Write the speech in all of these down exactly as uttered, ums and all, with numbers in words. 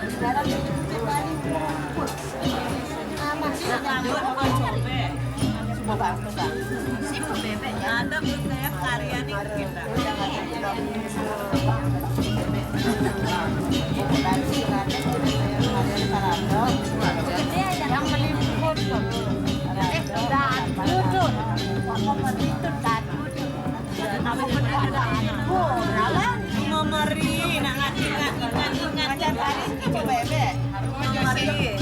Ada Bu Sep karya nih kita. Yang meliput. Eh, dangdut. Apa itu dangdut? Apa itu dangdut? Memeri, nak nganti, nganti, nganti, nganti. Macam tadi itu bebek. Memeri.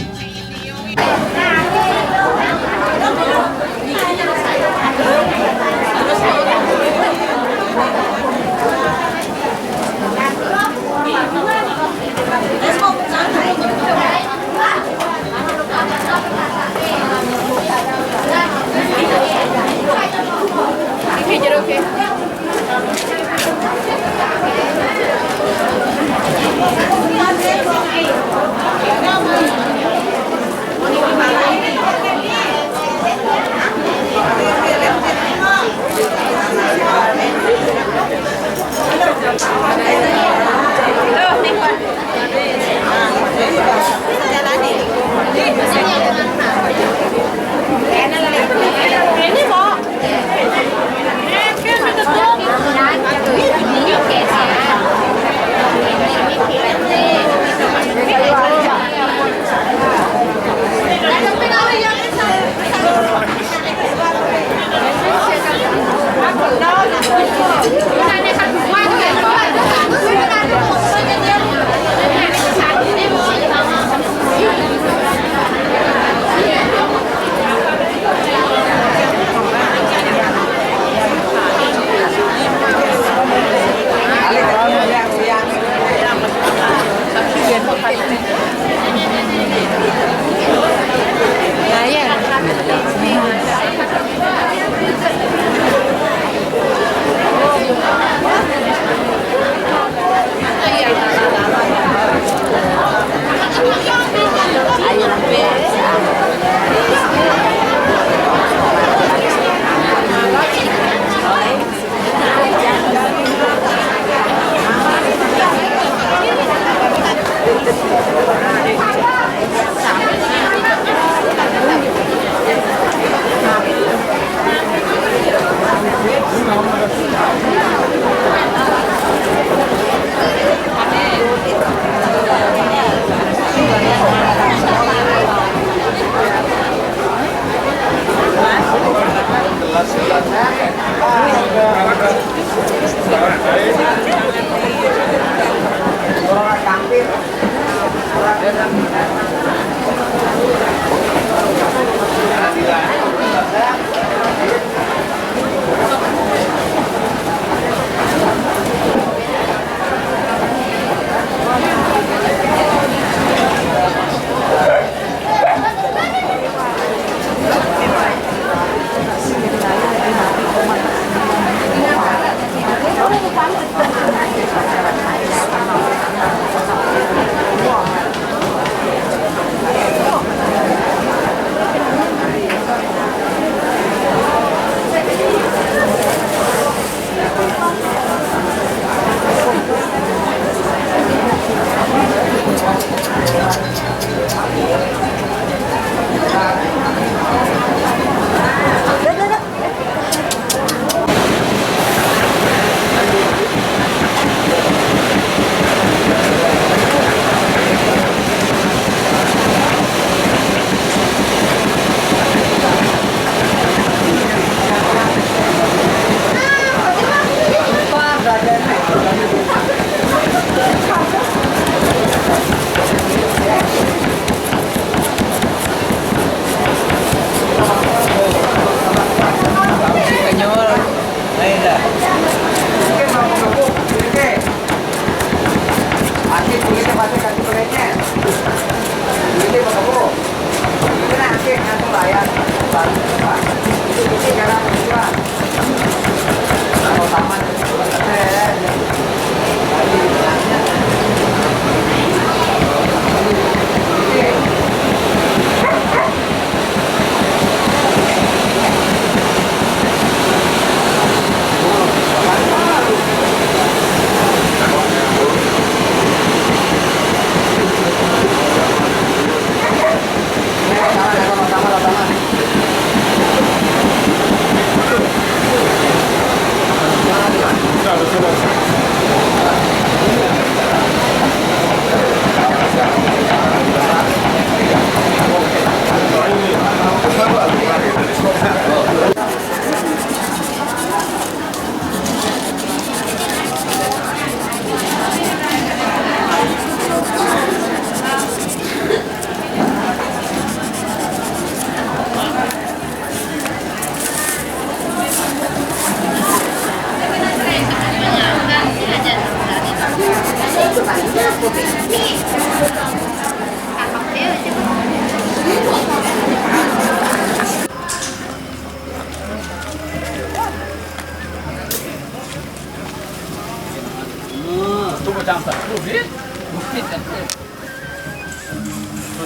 Terus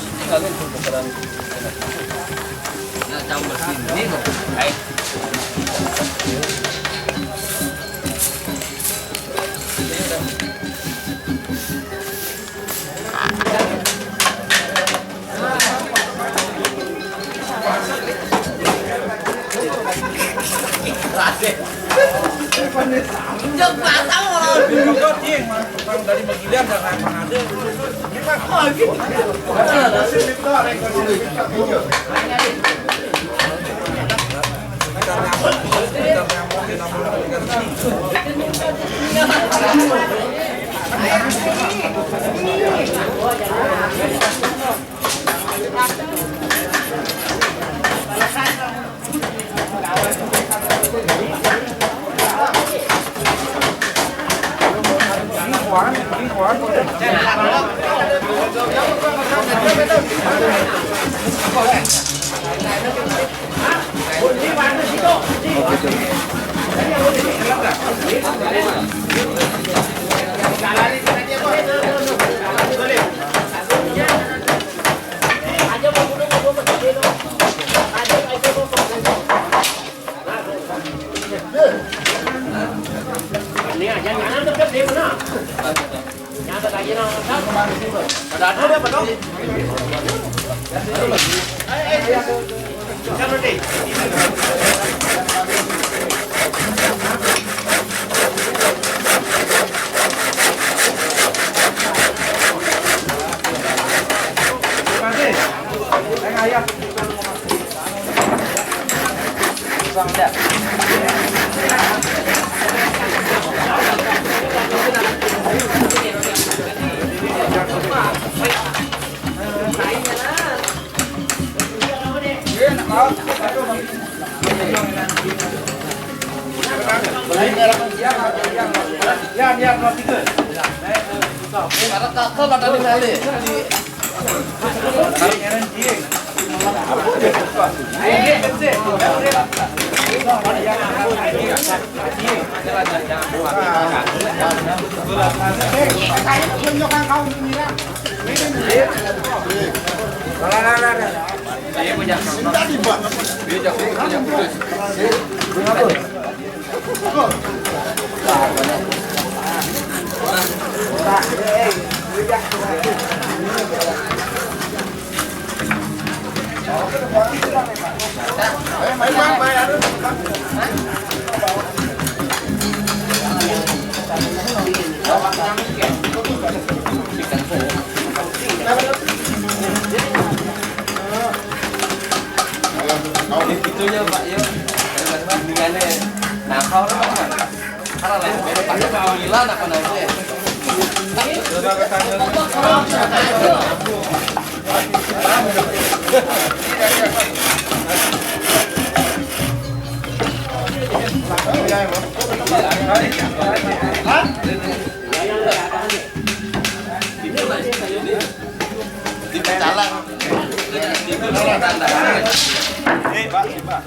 ini kalian tuh beneran. Nah, tambah sini loh. Baik. Jok pasang loh. Ini juga dia yang mana, tukang dari Magilian dan Manado. Oh, gitu. Itunya, Pak, ya. Mendingannya nakal lah, Pak. Karena lain beda, Pak. Gila, apa nanti ya? Di pecalang. Di pecalang. Eh, Pak, Pak.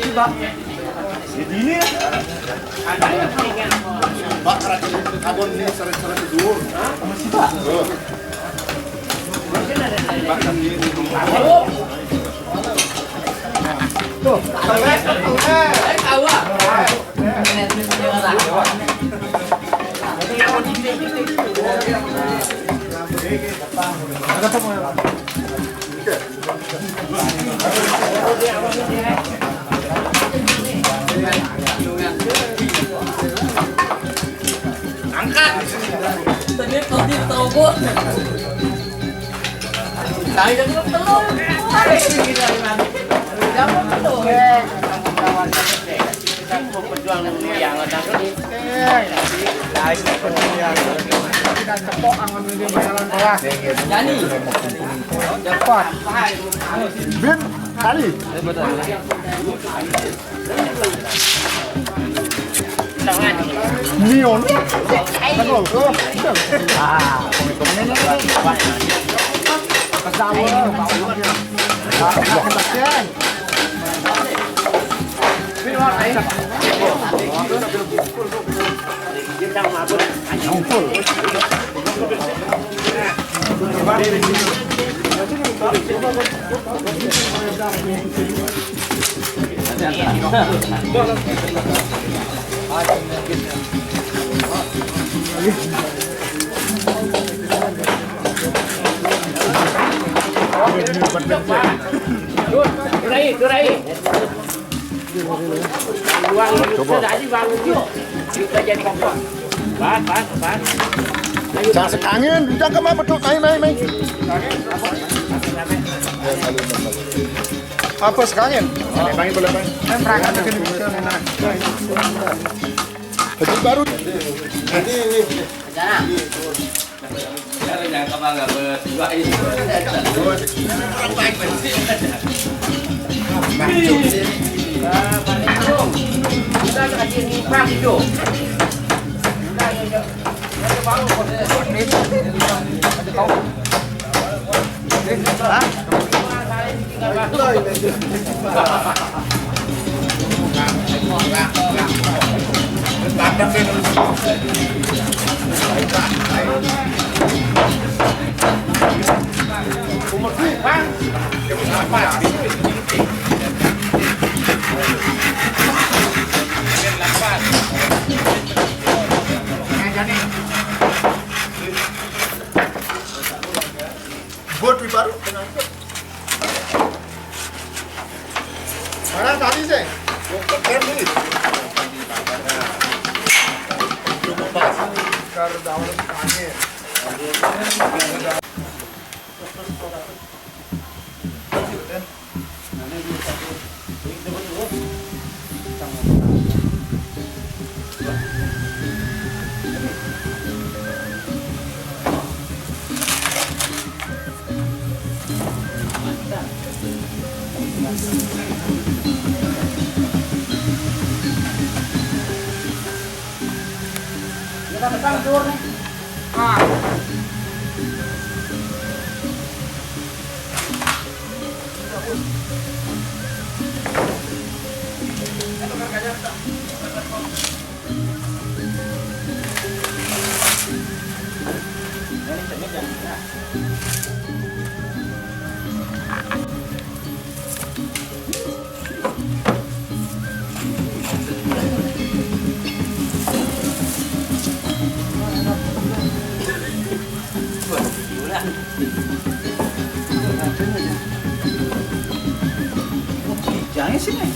Coba. Jadi ini. Pak, kabon ini seret-seret dulu. Masih, Pak. Tuh. Pak, ini. Tuh. Angkat. Tadi tadi tahu gua. Tadi kan telur. Jangan telur. Kita mau perjuangan yang ada. Jani. Cepat. Bin, tadi. Nion. Ah, ini. Pesawat. Bin, Durai, durai. Uang itu tadi baru kita jadi kompor. Pas, pas, pas. Ayo. Jangan sekangin, udah ke mana beduk, main, main, main. Apa sekangin? Sekangin boleh, Bang. Saya berangkat ke sini. Beduk baru. Ini, ini. Buat di baru. Mana tadi sih? Keren nih. Coba pas. Kar daun terakhir. Kita pesan telur nih. Ah. Jangan sini.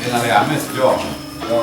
Ini hari Kamis, yo. Yo.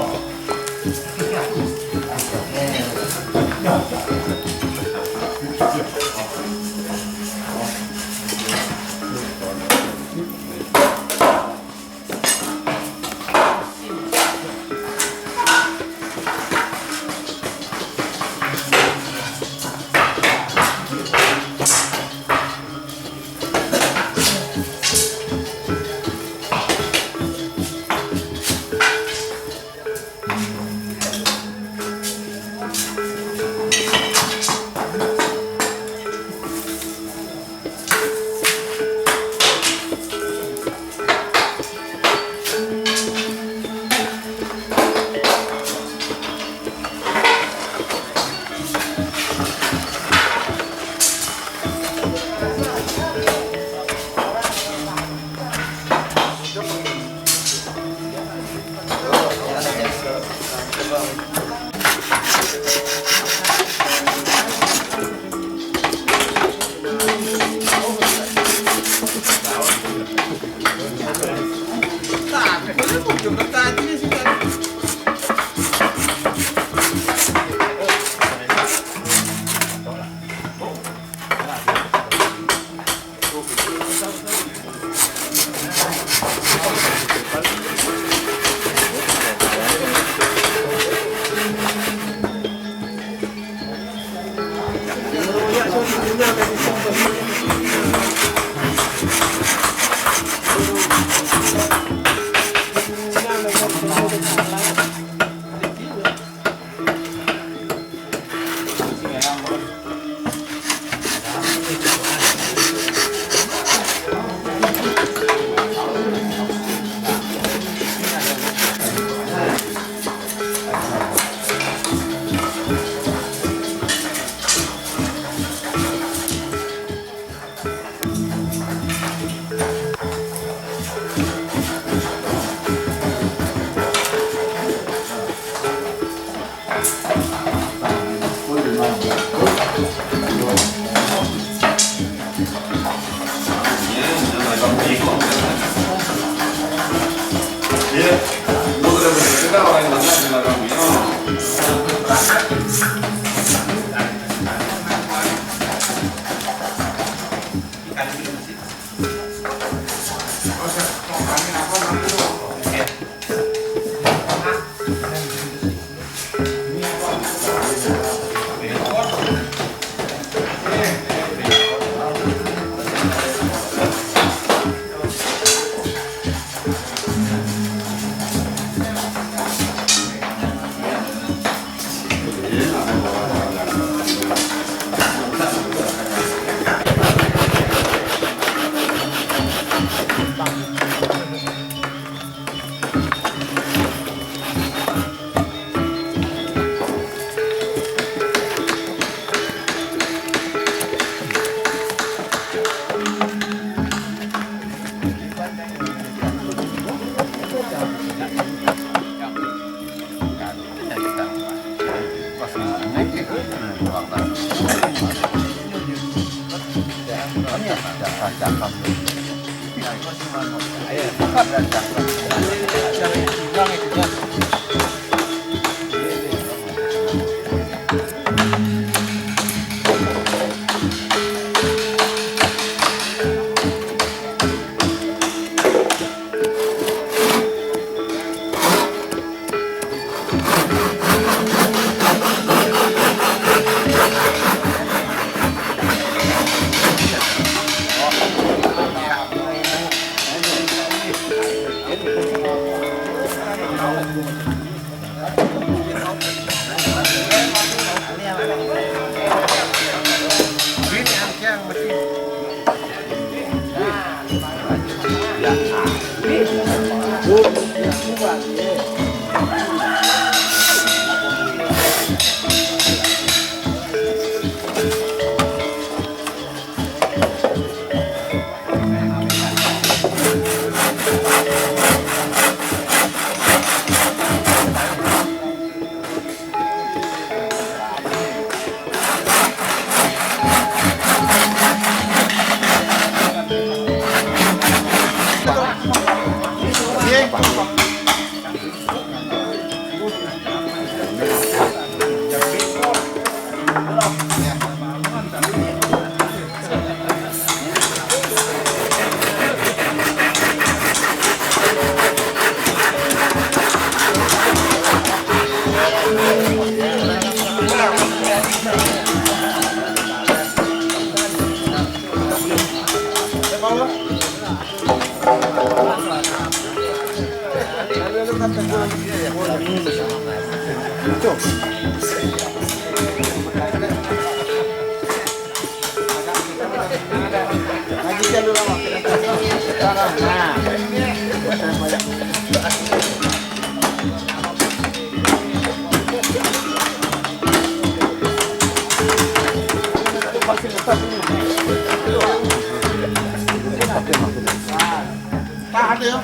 Tahan dia.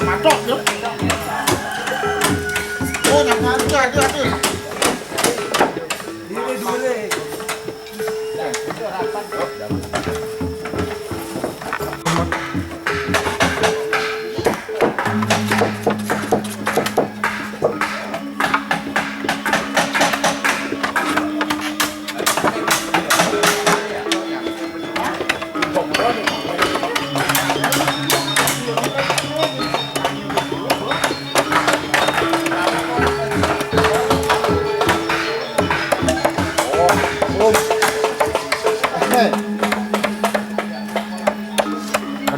Matok dia. Oh, nak, nak, nak, nak, nak. Diri dulu.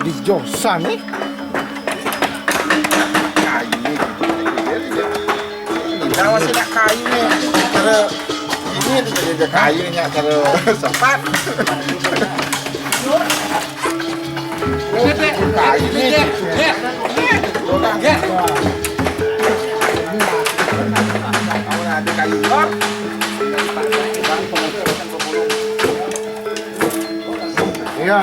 Di Josan nih. Kayu nih. Kalau sih nak kayu nih, cara ini tuh jadi kayu nih, cara sepat. Kayu nih. Kalau ada kayu. Iya.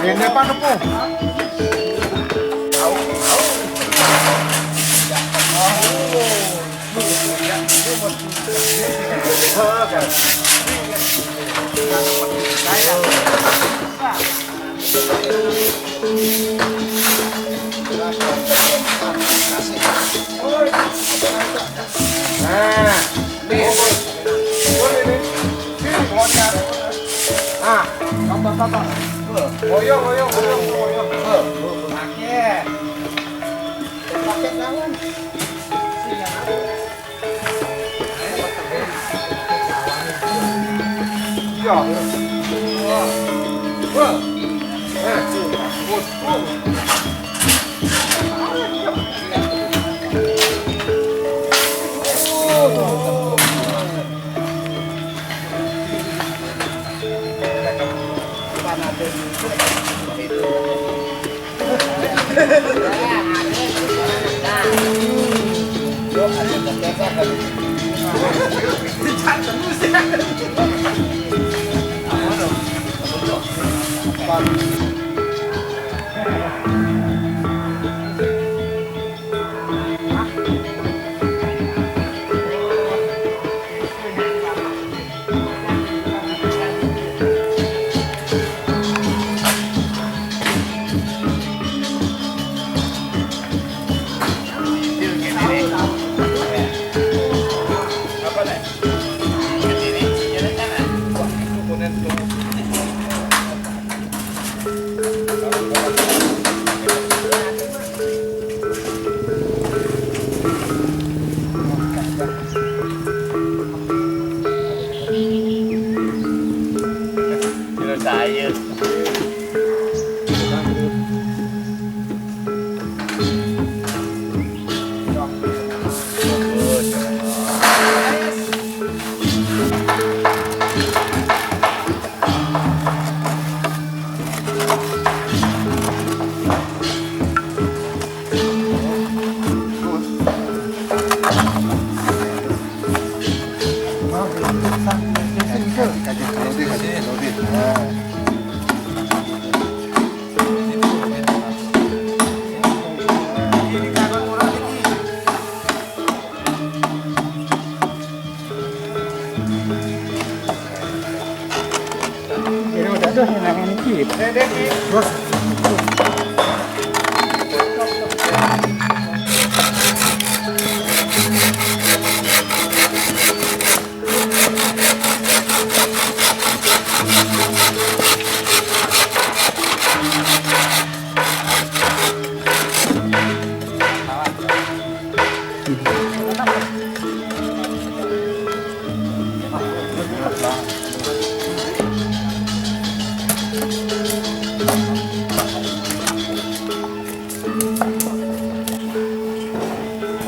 Ini apa, Nepo? Nah, nih. Nih, nih. Sini, keluarnya. Nah, tambah, tambah. Goyang, goyang, goyang, goyang. Pakai. Pakai tangan. Terus saya. Ini udah tuh yang ini. Terus.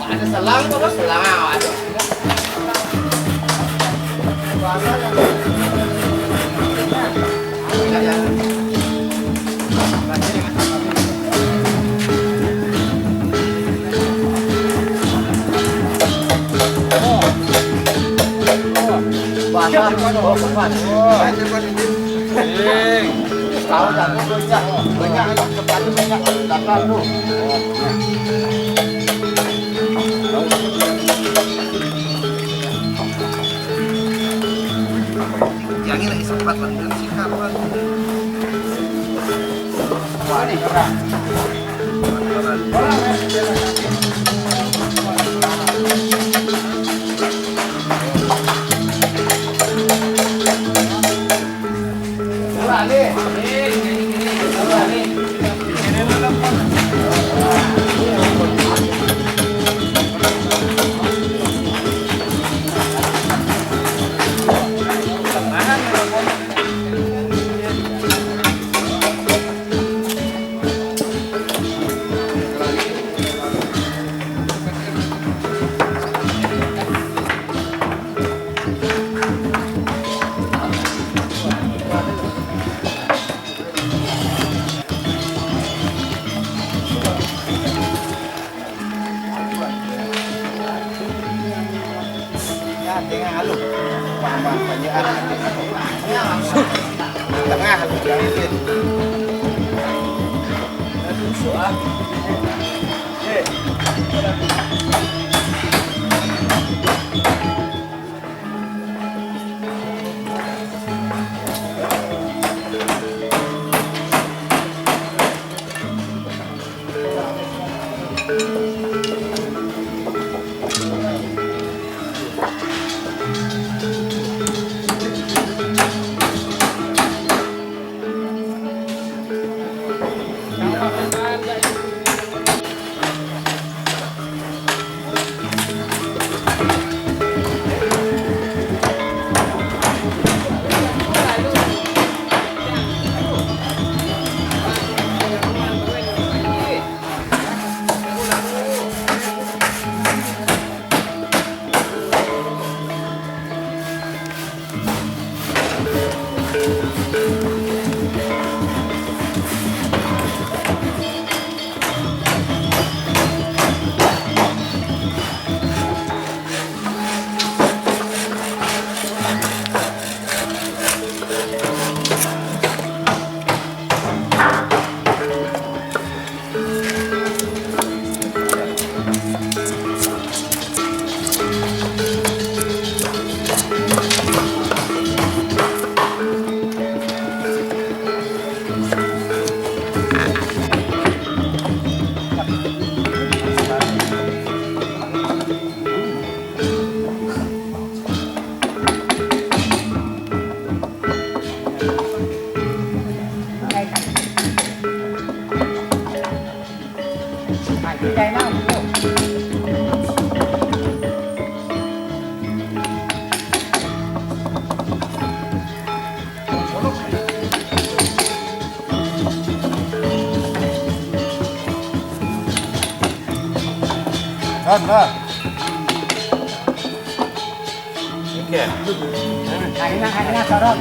Ada selang terus selang. Aduh. Basah. Tahu tak? Banyak, banyak, banyak, banyak, banyak. Yang ini lagi sempat bener sih, kapan? Wah, ini kurang. Tengah lu. Tengah lu, jangan. Nah, nah. Oke. Akhirnya, akhirnya, sorot.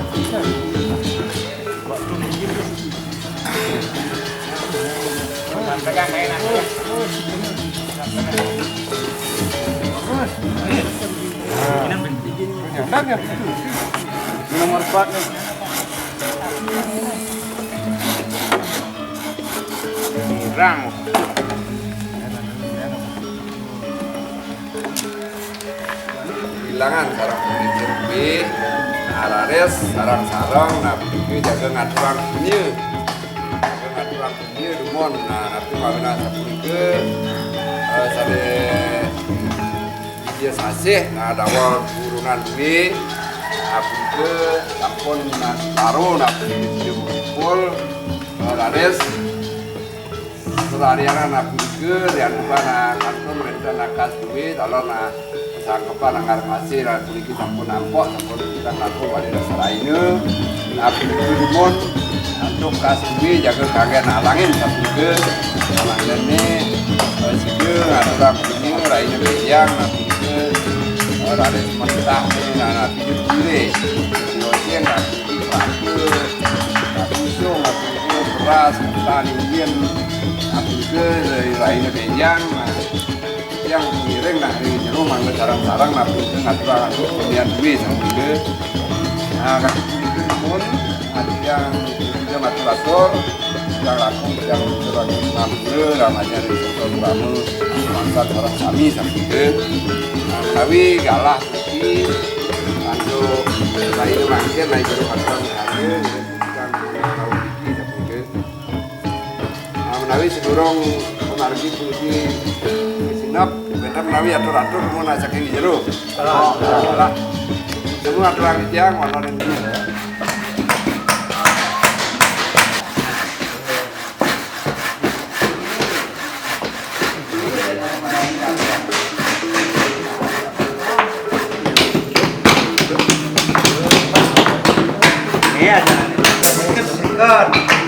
Nomor empat nih. Kurang. Bilangan sareng pemimpin kuwi, nah, raris sareng-sareng, nah, puniki jaga ngaturang dunya. Jaga ngaturang dunya dumun. Nah, napi mawinan sapunika, eh, sané Widya Sasih, nah, dawuh turunan duwé, nah, punika sampun, nah, setara, nah, puniki kumpul, eh, raris Rariyana punika riantukan kantun wénten akas duwé, taler sangkepan anggar kasih, lan puniki sampun nampok, sampun kirang langkung wali rasa raina. Napi dumun antuk kas duwé jaga kanggén alangin sapunika. Mangdané, eh, sida ngaturang punika raina béjang, napi, eh, raris mentah, napi duwé. Yosén, napi Ratu, Ratu Sung, Ratu Sung, beras, ketan, ingin, Ratu Sung, raina béjang, nah, yang ngiring, nah, ring jero, mangga sareng-sareng, Ratu Sung, ngaturang, ngatur, punian duwé, nah, mangga. Nah, Ratu Sung pun, nah, yang sudah matur-atur, yang laku, yang sudah ngampura, ramanya ring Sungkul Purama, mangsa sareng sami, sampun. Nah, menawi galah, Anu, lain mangkin, lain jero kantong harga, nggih, bukan tahu iki, tapi nggih. Nah, menawi sedurung pemargi puniki sinep, benten menawi atur-atur mun saking jero. Salah. Semua atur tiang, wonten ing Iya, jangan. Ikut, ikut.